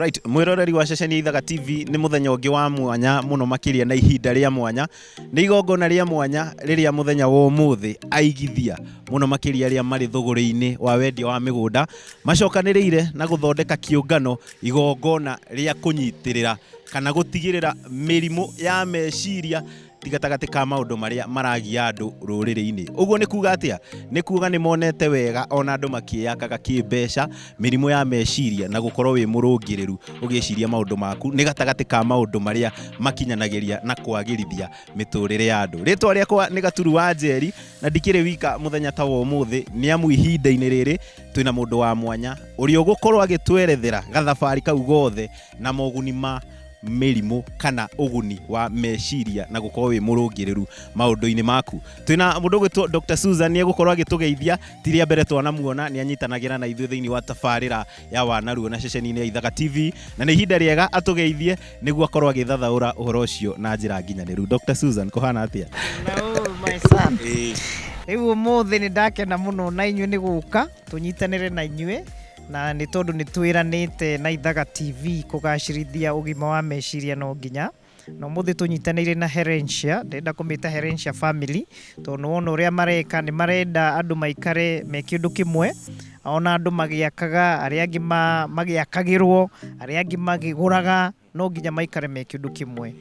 Right, mwĩroreri wa ceceni ya Ithaga TV, nĩ mũthenya ũngĩ wa mwanya mũno makĩria na ihinda rĩa mwanya. Nĩ igongona rĩa mwanya rĩrĩa mũthenya wa ũmũthĩ aigithia mũno makĩria arĩa marĩ thũgũrĩ-inĩ wa wendia wa mĩgũnda macokanĩrĩire na gũthondeka kĩũngano, igongona rĩa kũnyitĩrĩra kana gũtigĩrĩra mĩrimũ ya meciria ti gatagatĩ ka maũndũ marĩa maragia andũ rũrĩrĩ-inĩ. Ũguo nĩ kuga atĩa? Nĩ kuga nĩ monete wega ona andũ makĩyakaga kĩmbeca, mĩrimũ ya meciria na gũkorwo wĩ mũrũngĩrĩru ũgĩciria maũndũ maku nĩ gatagatĩ ka maũndũ marĩa makinyanagĩria na kwagĩrithia mĩtũrĩre ya andũ. Rĩtwa rĩakwa nĩ Gaturu wa Njeri na ndikĩrĩ wika mũthenya ta wa ũmũthĩ, nĩ amu ihinda-inĩ rĩrĩ twĩna mũndũ wa mwanya ũrĩa ũgũkorwo agĩtwerethera gathabarĩ kau gothe na moguni ma mĩrimũ kana ũguni wa meciria na gũkorwo wĩ mũrũngĩrĩru maũndũ-inĩ maku. Twĩna mũndũ ũgwĩtwo Dr. Susan, nĩ egũkorwo agĩtũgeithia. Ti rĩa mbere twanamuona, nĩ anyitanagĩra na ithuĩ thĩinĩ wa tabarĩra ya Wanaruo na ceceni-inĩ ya Ithaga TV, na nĩ ihinda rĩega atũgeithie nĩguo akorwo agĩthathaũra ũhoro ũcio na njĩra nginyanĩru. Dr. Susan, kũhana atĩa? Hello, my son. Rĩu ũmũthĩ nĩ ndakena mũno na inyuĩ nĩ gũka tũnyitanĩre na inyuĩ, na nĩ tondũ nĩ twĩranĩte na Ithaga TV kũgacĩrithia ũgima wa meciria no nginya. Na ũmũthĩ tũnyitanĩire na Herencia, ndĩrenda kũmĩta Herencia family, tondũ nĩ wona ũrĩa mareka, nĩ marenda andũ maikare me kĩndũ kĩmwe, ona andũ magĩakaga, arĩa angĩ magĩakagĩrwo, arĩa angĩ makĩgũraga, no nginya maikare me kĩndũ kĩmwe.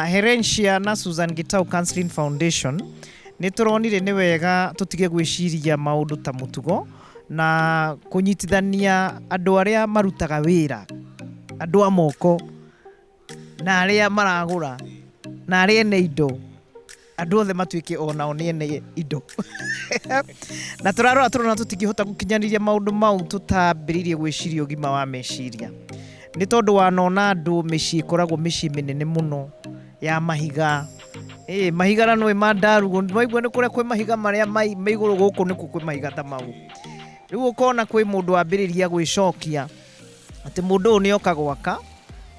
Herencia na Susan Gitau Counseling Foundation, nĩ tũronire nĩ wega tũtige gwĩciria maũndũ ta mũtugo, na kũnyitithania andũ arĩa marutaga wĩra, andũ a moko, na arĩa maragũra, na arĩa ene indo, andũ othe matuĩke onao nĩ ene indo. Na tũrarora tũrona tũtingĩhota gũkinyanĩria maũndũ mau tũtambĩrĩirie gwĩciria ũgima wa meciria. Nĩ tondũ wanona andũ mĩciĩ ĩkoragwo mĩciĩ mĩnene mũno ya mahiga. Ĩ mahiga na nĩũĩ ma ndarugu, waigua nĩ kũrĩa kwĩ mahiga marĩa me igũrũ gũkũ nĩkuo kwĩ mahiga ta mau. Rĩu ũkona kwĩ mũndũ wambĩrĩria gwĩcokia atĩ mũndũ ũyũ nĩ oka gwaka,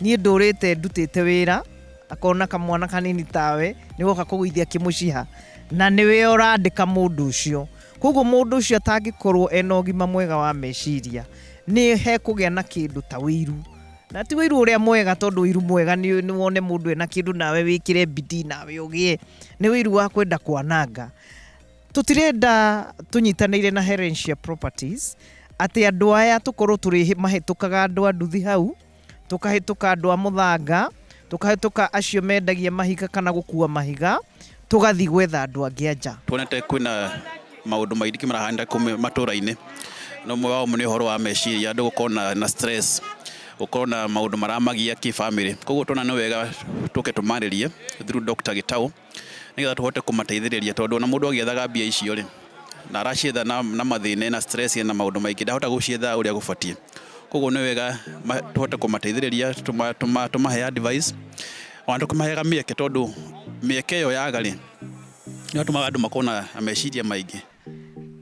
niĩ ndũrĩte ndutĩte wĩra, akona kamwana kanini tawe nĩ woka kũgũithia kĩmũciha, na nĩwe ũrandĩka mũndũ ũcio. Koguo mũndũ ũcio atangĩkorwo ena ũgima mwega wa meciria, nĩ hekũgĩa na kĩndũ ta ũiru. Na ti ũiru ũrĩa mwega, tondũ ũiru mwega nĩ wone mũndũ ena kĩndũ nawe wĩkĩre bidii nawe ũgĩe. Nĩ ũiru wa kwenda kwananga. Tũtirenda tũnyitanĩire na Herencia Properties atĩ andũ aya tũkorwo tũrĩ mahĩtũkaga andũ a nduthi hau, tũkahĩtũka andũ a mũthanga, tũkahĩtũka acio mendagia mahiga kana gũkua mahiga, tũgathiĩ gwetha andũ angĩ a nja. Tuonete kwĩna maũndũ maingĩ marahanĩka kũu matũra-inĩ, na ũmwe wamo nĩ ũhoro wa meciria, andũ gũkorwo na stress, gũkorwo na maũndũ maramagia kĩ-bamĩrĩ. Koguo tuona nĩ wega tũke tũmarĩrie through Doctor Gĩtaũ, nĩgetha tũhote kũmateithĩrĩria, tondũ ona mũndũ agĩethaga mbia icio rĩ, na aracietha na mathĩna, ena stress, ena maũndũ maingĩ, ndahota gũcietha ũrĩa gũbatiĩ. Koguo nĩ wega tũhote kũmateithĩrĩria, tũmahe advice, ona tũkĩmaheaga mĩeke, tondũ mĩeke ĩyo yaga rĩ, nĩ ĩtũmaga andũ makorwo na meciria maingĩ.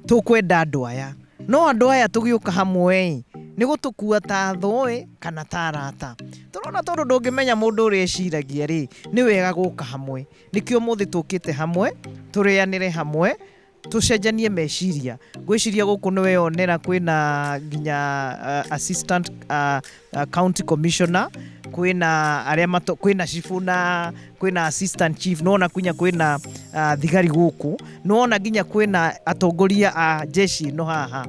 Tũkwenda andũ aya, no andũ aya tũgĩũka hamwe ĩ, nĩ gũtũkua ta thũ ĩ, kana ta arata. Tũrona tondũ ndũngĩmenya mũndũ ũrĩa eciragia rĩ, nĩ wega gũka hamwe. Nĩkĩo ũmũthĩ tũkĩte hamwe, tũrĩanĩre hamwe, tũcenjanie meciria. Ngwĩciria gũkũ nĩ weyonera kwĩna nginya assistant county commissioner, kwĩna arĩa mato, kwĩna cibũ na kwĩna assistant chief, nĩwona nginya kwĩna thigari gũkũ, nĩwona nginya kwĩna atongoria a jeshi ĩno haha.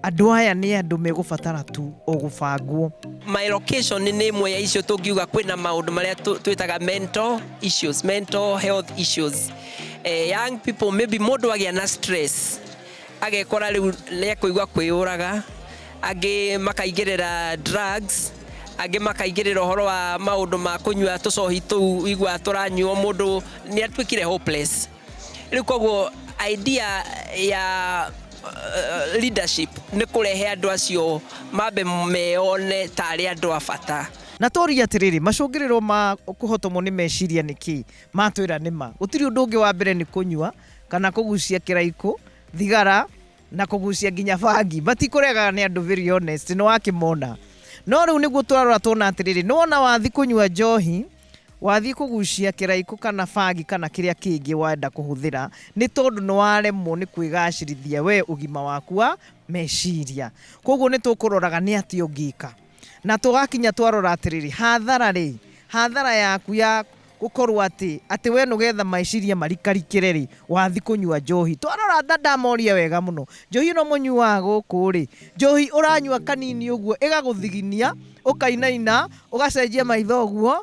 Andũ aya nĩ andũ megũbatara tu o gũbangwo. My location nĩ ĩmwe ya icio tũngiuga kwĩna maũndũ marĩa twĩtaga mental issues, mental health issues. Young people, maybe mũndũ agĩa na stress, agekora rĩu nĩ ekũigua kwĩyũraga, angĩ makaingĩrĩra drugs, angĩ makaingĩrĩra ũhoro wa maũndũ ma kũnyua tũcohi tũu ũiguaga tũranyuo, mũndũ nĩ atuĩkire hopeless. Rĩu koguo idea ya leadership nĩ kũrehe andũ acio mambe meyone tarĩ andũ a bata. Na tũrie atĩrĩrĩ, macũngĩrĩro ma kũhotomwo nĩ meciria nĩ kĩĩ? Matwĩra nĩ ma. Gũtirĩ ũndũ ũngĩ wa mbere nĩ kũnyua, kana kũgucia kĩraikũ, thigara, na kũgucia nginya bangi. Matikũregaga nĩ andũ very honest, nĩ wakĩmona. No rĩu nĩguo tũrarora tuona atĩrĩrĩ, nĩ wona wathiĩ kũnyua njohi, wathiĩ kũgucia kĩraikũ kana bangi kana kĩrĩa kĩngĩ wenda kũhũthĩra, nĩ tondũ nĩ waremwo nĩ kwĩgacĩrithia we ũgima waku wa meciria. Koguo nĩ tũkũroraga nĩ atĩa ũngĩka. Na tũgakinya twarora atĩrĩrĩ, hathara rĩ, hathara yaku ya gũkorwo atĩ we nĩgetha meciria marikarikĩre rĩ, wathi kũnyua njohi. Twarora ta ndamoria wega mũno, njohi ĩno mũnyuaga gũkũ rĩ, njohi ũranyua kanini ũguo ĩgagũthiginia, ũkainaina, ũgacenjia maitho ũguo,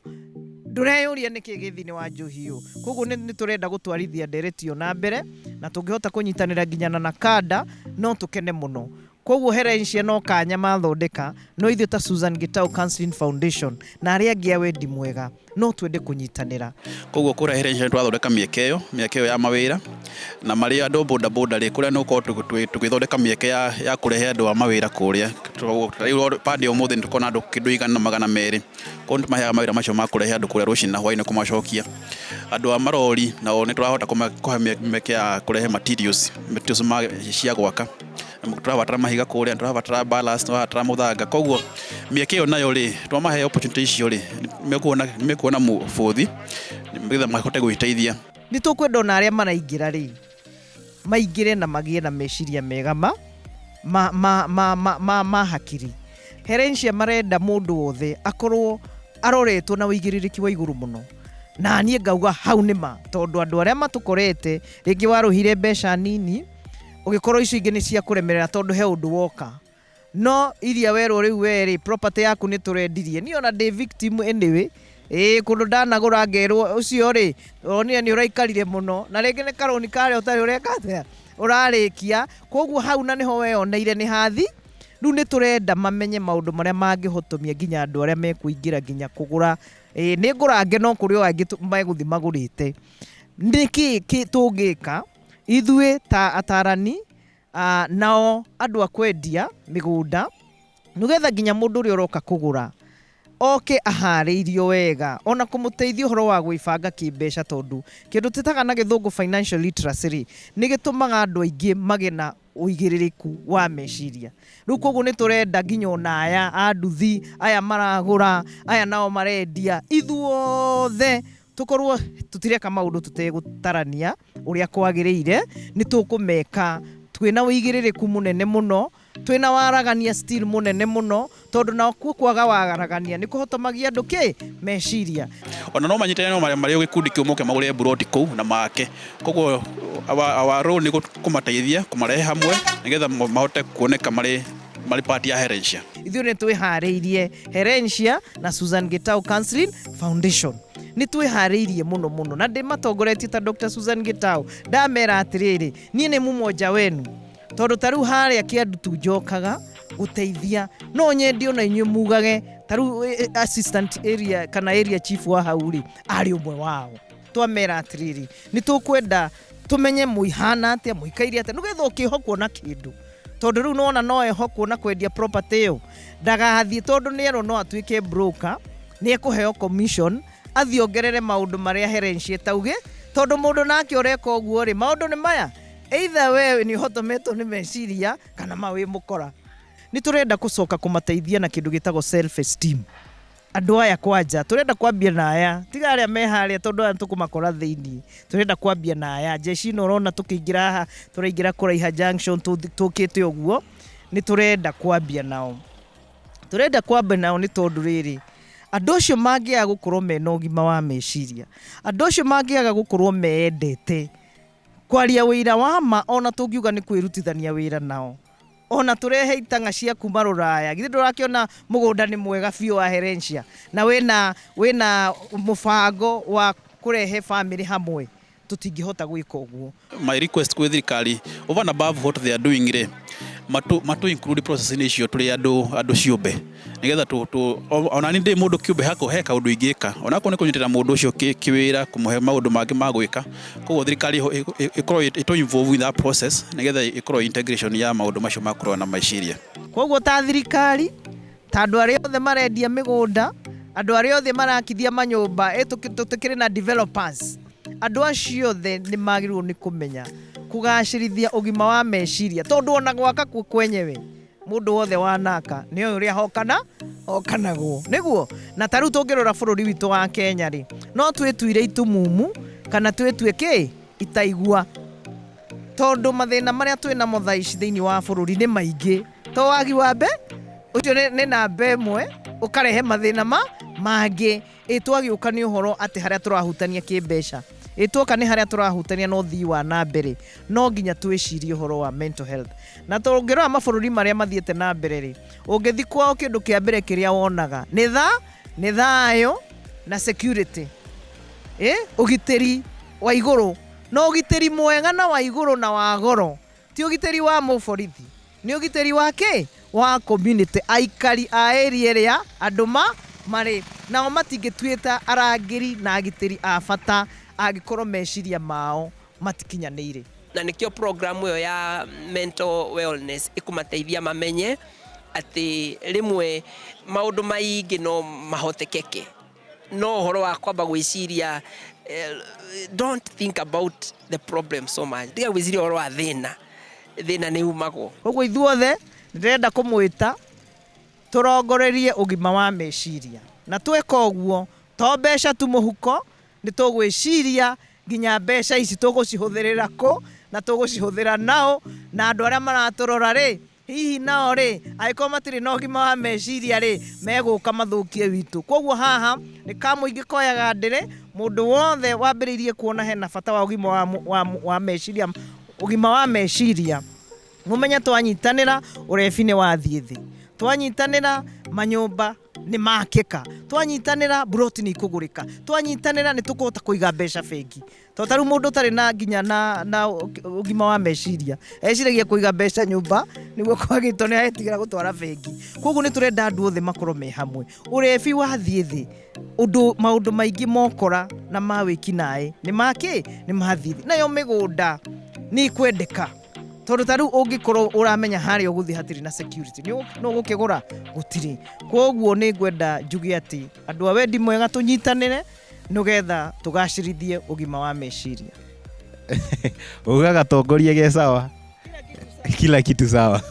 ndũreyũria nĩkĩ gĩ thĩinĩ wa njohi ĩyo. Koguo nĩ tũrenda gũtwarithia ndereti ĩyo na mbere, na tũngĩhota kũnyitanĩra nginya na NACADA no tũkene mũno. Koguo Herencia no kanya mathondeka, no ithuĩ ta Susan Gitau Counseling Foundation na arĩa angĩ a wendi mwega no twende kũnyitanĩra. Koguo kũrĩa Herencia nĩ twathondeka mĩeke ĩyo ya mawĩra, na marĩ andũ boda boda rĩ, kũrĩa nĩ gũkorwo tũgĩthondeka mĩeke ya kũrehe andũ a mawĩra kũrĩa. Rĩu pande ũmũthĩ nĩ tũkoragwo na andũ kĩndũ 120. Koguo nĩ tũmaheaga mawĩra macio ma kũrehe andũ kũrĩa rũcinĩ na hwaĩ-inĩ kũmacokia. Andũ a marori nao nĩ tũrahota kũhe mĩeke ya kũrehe materials cia gwaka. Tũrabatara mahiga kũrĩa, tũrabatara ballast, tũrabatara mũthanga. Koguo mĩeke ĩyo nayo rĩ, twamahe opportunity icio rĩ, nĩ mekuona bũthi nĩgetha mahote gwĩteithia. Nĩ tũkwenda ona arĩa maraingĩra rĩ, maingĩre na magĩe na meciria mega ma hakiri. Herencia marenda mũndũ wothe akorwo aroretwo na ũigĩrĩrĩki wa igũrũ mũno. Na niĩ ngauga hau nĩ ma, tondũ andũ arĩa matũkorete rĩngĩ warũhire mbeca nini, ũgĩkorwo icio ingĩ nĩ cia kũremerera tondũ he ũndũ woka. No iria werwo rĩu we rĩ, property yaku nĩ tũrendirie. Niĩ ona ndĩ victim anyway. Ĩĩ, kũndũ ndanagũra ngerwo ũcio rĩ, onire nĩ ũraikarire mũno, na rĩngĩ nĩ karũni karĩa ũtarĩ ũreka atĩa, ũrarĩkia. Koguo hau na nĩho weyoneire nĩ hathi. Rĩu nĩ tũrenda mamenye maũndũ marĩa mangĩhotomia nginya andũ arĩa mekũingĩra nginya kũgũra. Ĩĩ, nĩ ngũrange no kũrĩ o angĩ megũthiĩ magũrĩte. Nĩkĩ tũngĩka ithuĩ ta atarani, nao andũ a kwendia mĩgũnda, nĩgetha nginya mũndũ ũrĩa ũroka kũgũra oke aharĩirio wega, ona kũmũteithia ũhoro wa gwĩbanga kĩmbeca, tondũ kĩndũ twĩtaga na gĩthũngũ financial literacy rĩ, nĩ gĩtũmaga andũ aingĩ magĩe na ũigĩrĩrĩku wa meciria. Rĩu koguo nĩ tũrenda nginya ona aya a nduthi, aya maragũra, aya nao marendia, ithuothe tũkorwo tũtireka maũndũ tũtegũtarania ũrĩa kwagĩrĩire. Nĩ tũkũmeka twĩna ũigĩrĩrĩku mũnene mũno, twĩna waragania still mũnene mũno, tondũ nakuo kwaga waragania nĩ kũhotomagia andũ kĩ meciria. Ona no manyitane, no marĩ gĩkundi kĩu moke magũre buroti kũu na make. Koguo our role nĩ kũmateithia kũmarehe hamwe nĩgetha mahote kuoneka marĩ part ya Herencia. Ithuĩ nĩ twĩharĩirie, Herencia na Susan Gitau Counseling Foundation nĩ twĩharĩirie mũno mũno, na ndĩmatongoretie ta Dr. Susan Gitau. Ndamera atĩrĩrĩ, niĩ nĩ mumoja wenu, tondũ ta rĩu harĩa Kĩandutu njokaga gũteithia, no nyendie ona inyuĩ mugage ta rĩu assistant area kana area chief wa hau rĩ, arĩ ũmwe wao. Twamera atĩrĩrĩ, nĩ tũkwenda tũmenye mũihana atĩa, mũikaire atĩa, nĩgetha ũkĩhokwo na kĩndũ, tondũ rĩu nĩwona no ehokwo na kwendia property ĩyo, ndagathiĩ tondũ nĩ erwo no atuĩke broker, nĩ ekũheo commission, athiĩ ongerere maũndũ marĩa Herencia ĩtauge, tondũ mũndũ nake ũreka ũguo rĩ, maũndũ nĩ maya, either we nĩ ũhotometwo nĩ meciria kana ma wĩ mũkora. Nĩ tũrenda gũcoka kũmateithia na kĩndũ gĩtagwo self esteem. Andũ aya kwanja tũrenda kwambia na aya, tiga arĩa me harĩa, tondũ aya tũkũmakora thĩinĩ. Tũrenda kwambia na aya jeshi ĩno ũrona tũkĩingĩra haha, tũraingĩra kũraiha junction tũkĩte ũguo. Nĩ tũrenda kwambia nao, tũrenda kwambia nao nĩ tondũ rĩrĩ, andũ acio mangĩaga gũkorwo mena ũgima wa meciria, andũ acio mangĩaga gũkorwo meendete, kwaria wĩira wa ma, ona tũngiuga nĩ kwĩrutithania wĩra nao, ona tũrehe itang'a cia kuma rũraya, githĩ ndũrakĩona mũgũnda nĩ mwega biũ wa Herencia, na wĩna mũbango wa kũrehe family hamwe, tũtingĩhota gwĩka ũguo. My request kwĩ thirikari, over and above what they are doing rĩ, matu include process-inĩ icio tũrĩ andũ ciũmbe, nĩgetha ona niĩ ndĩ mũndũ kĩũmbe hako he kaũndũ ingĩka, onakorwo nĩ kũnyitĩrĩra mũndũ ũcio kĩwĩra, kũmũhe maũndũ mangĩ ma gwĩka. Koguo thirikari ĩkorwo ĩtũ involve in that process, nĩgetha ĩkorwo integration ya maũndũ macio ma kũrora na meciria. Koguo ta thirikari, ta andũ arĩa othe marendia mĩgũnda, andũ arĩa othe marakithia manyũmba, tũkĩrĩ na developers, andũ acio othe nĩ magĩrĩirwo nĩ kũmenya kũgacĩrithia ũgima wa meciria, tondũ ona gwaka kuo kwenyewe, mũndũ wothe wanaka nĩ oĩ ũrĩa hokana hokanagwo nĩguo. Na ta rĩu tũngĩrora bũrũri witũ wa Kenya rĩ, no twĩtuire itumumu kana twĩtue kĩ itaigua, tondũ mathĩna marĩa twĩ namo thaa ici thĩinĩ wa bũrũri nĩ maingĩ. To wagi wa mbe ũcio nĩ namba ĩmwe. Ũkarehe mathĩna ma mangĩ. Ĩ twagĩũka nĩ ũhoro atĩ harĩa tũrahutania kĩmbeca, ĩ tuoka nĩ harĩa tũrahutania na ũthii wa na mbere, no nginya twĩcirie ũhoro wa mental health. Na tũngĩrora mabũrũri marĩa mathiĩte na mbere rĩ, ũngĩthiĩ kwao kĩndũ kĩa mbere kĩrĩa wonaga nĩ tha nĩ thayũ na security, ĩ ũgitĩri wa igũrũ. Na ũgitĩri mwega na wa igũrũ na wa goro ti ũgitĩri wa mũborithi, nĩ ũgitĩri wa kĩ wa community, aikari a area ĩrĩa andũ ma marĩ nao. Matingĩtuĩta arangĩri na agitĩri a bata angĩkorwo meciria mao matikinyanĩire. Na nĩkĩo program ĩyo ya mental wellness ĩkũmateithia mamenye atĩ rĩmwe maũndũ maingĩ no mahotekeke, no ũhoro wa kwamba gwĩciria, don't think about the problem so much, tiga gwĩciria ũhoro wa thĩna, thĩna nĩ umagwo. Koguo ithuothe ndĩrenda kũmwĩta tũrongorerie ũgima wa meciria, na tweka ũguo to mbeca tu mũhuko, nĩ tũgwĩciria nginya mbeca ici tũgũcihũthĩrĩra kũ na tũgũcihũthĩra nao. Na andũ arĩa maratũrora rĩ, hihi nao rĩ, angĩkorwo matirĩ na ũgima wa meciria rĩ, megũka mathũkie witũ. Koguo haha nĩ kamũingĩ koyaga ndĩrĩ mũndũ wothe wambĩrĩirie kuona hena bata wa ũgima wa meciria, ũgima wa meciria. Mũmenye twanyitanĩra, ũrebi nĩ wathiĩ thĩ, twanyitanĩra, manyũmba nĩ makĩka, twanyitanĩra, mburoti nĩ ikũgũrĩka, twanyitanĩra, nĩ tũkũhota kũiga mbeca bengi. Tondũ ta rĩu mũndũ ũtarĩ na nginya na ũgima wa meciria eciragia kũiga mbeca nyũmba nĩguo kwagĩtwo nĩ aretigĩra gũtwara bengi. Koguo nĩ tũrenda andũ othe makorwo me hamwe. Ũrebi wathiĩ thĩ, ũndũ maũndũ maingĩ mokora na ma wĩkinaĩ nĩ makĩ nĩ mathiĩ thĩ. Nayo mĩgũnda nĩ ĩkwendeka, tondũ ta rĩu ũngĩkorwo ũramenya harĩa ũgũthiĩ hatirĩ na security, no ũgũkĩgũra gũtirĩ. Koguo nĩ ngwenda njuge atĩ andũ a wendi mwega tũnyitanĩre nĩgetha tũgacĩrithie ũgima wa meciria. Ugaga gatongoria ge sawa, kila kitu sawa,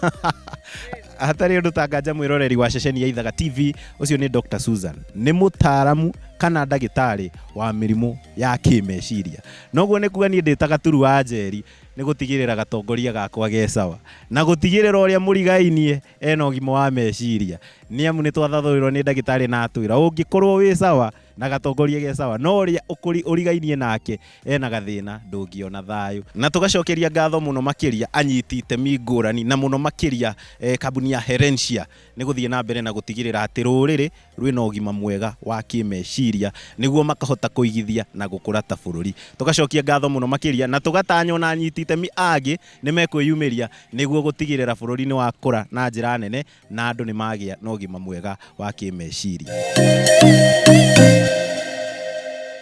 hatarĩ ũndũ tanganja. Mwĩroreri wa ceceni ya Ithaga TV, ũcio nĩ Dr. Susan, nĩ mũtaaramu kana ndagĩtarĩ wa mĩrimũ ya kĩmeciria. Noguo nĩ kuga niĩ ndĩ ta Gaturu wa Njeri nĩ gũtigĩrĩra gatongoria gakwa ge sawa na gũtigĩrĩra ũrĩa mũrigainie ena ũgima wa meciria, nĩ amu nĩ twathathũrirwo nĩ ndagĩtarĩ na atwĩra ũngĩkorwo wĩ sawa na gatongoria ge sawa, no ũrĩa ũrigainie nake ena gathĩna, ndũngĩona thayũ. Na tũgacokeria ngatho mũno makĩria anyiti itemi ngũrani, na mũno makĩria kambuni ya Herencia nĩ gũthiĩ na mbere na gũtigĩrĩra atĩ rũrĩrĩ rwĩna ũgima mwega wa kĩmeciria nĩguo makahota kũigithia na gũkũra ta bũrũri. Tũgacokia ngatho mũno makĩria na tũgatanywo na anyiti itemi angĩ nĩ mekwĩyumĩria nĩguo gũtigĩrĩra bũrũri nĩ wakũra na njĩra nene na andũ nĩ magĩa na ũgima mwega wa kĩmeciria.